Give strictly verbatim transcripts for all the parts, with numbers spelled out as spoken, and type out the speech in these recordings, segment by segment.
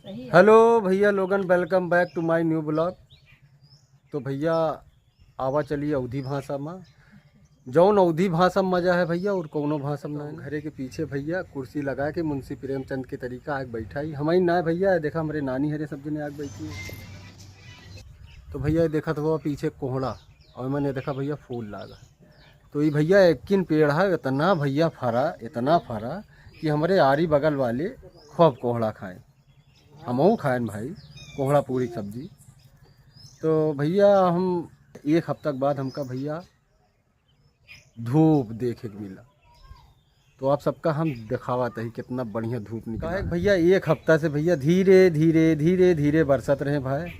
हेलो भैया लोगन, welcome back to my new vlog। तो भैया, आवा चली अवधी भाषा मा। जौन अवधी भाषा मा मजा है भैया, और कौनो भाषा मा ना है। घरे के पीछे भैया कुर्सी लगा के मुंशी प्रेमचंद के तरीका आके बैठा ही। हमही ना है भैया, देखा हमरे नानी हरे सब जने आके बैठी है। तो भैया देखत हुआ पीछे कोहड़ा, और मैंने देखा भैया फूल लागा। तो ये भैया एकिन पेड़ है, इतना भैया फरा, इतना फरा कि हमरे आरी बगल वाले खूब कोहड़ा खाए, हमहू खाएन भाई कोहड़ा पूरी सब्जी। तो भैया हम एक हफ्ता के बाद हमका भैया धूप देखे के मिला। तो आप सबका हम दिखावत ही कितना बढ़िया धूप निकला काहे है। भैया एक हफ्ता से भैया धीरे धीरे धीरे धीरे बरसत रहे भाई,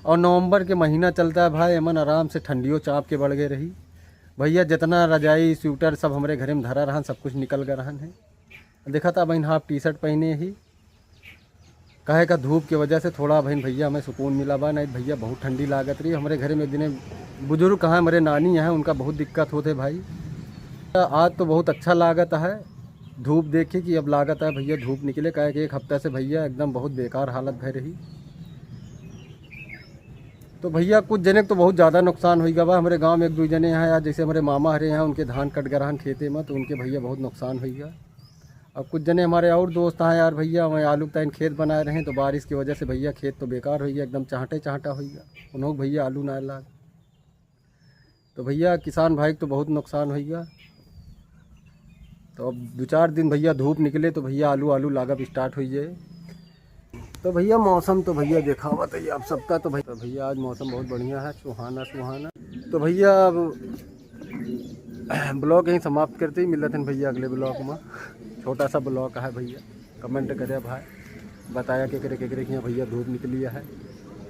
और नवंबर के महीना चलता है भाई, एमन आराम से ठंडियो चाप के बढ़ गए रही। भैया जितना रजाई स्वेटर सब हमरे घरे में धरा रहन, सब कुछ निकल गए रहन है। देखा था बहन हाफ टी शर्ट पहने ही, काहे का धूप के वजह से थोड़ा बहन भैया हमें सुकून मिला बा, नहीं भैया बहुत ठंडी लागत रही। हमरे घरे में एक दिने बुजुर्ग कहाँ, हमरे नानी यहाँ, उनका बहुत दिक्कत होते भाई। आज तो बहुत अच्छा लागत है धूप देख के कि अब लागत है भैया धूप निकले, काहे कि एक हफ्ता से भैया एकदम बहुत बेकार हालत भय रही। तो भैया कुछ जने के तो बहुत ज़्यादा नुकसान होई गवा। हमरे गाँव में एक दो जने हैं यार, जैसे हमरे मामा हरे हैं, उनके धान कट गए रहन खेते में, तो उनके भैया बहुत नुकसान होई गया। अब कुछ जने हमारे और दोस्त हैं यार भैया, वहीं आलू के ताइन खेत बनाए रहे, तो बारिश की वजह से भैया खेत तो बेकार होई गया, एकदम चाहटे चाहटा होई गया, उन्हों भैया आलू ना लाग। तो भैया किसान भाई को तो बहुत नुकसान होई गया। तो अब दो चार दिन भैया धूप निकले तो भैया आलू आलू लागब स्टार्ट होई जाए। तो भैया मौसम तो भैया देखावत है आप सबका, तो भैया, तो भैया आज मौसम बहुत बढ़िया है, सुहाना सुहाना। तो भैया अब ब्लॉग यहीं समाप्त करते ही, मिलत हैं भैया अगले ब्लॉग में। छोटा सा ब्लॉग है भैया, कमेंट करे भाई, बताया केकरे केकरे के यहाँ भैया धूप निकली है।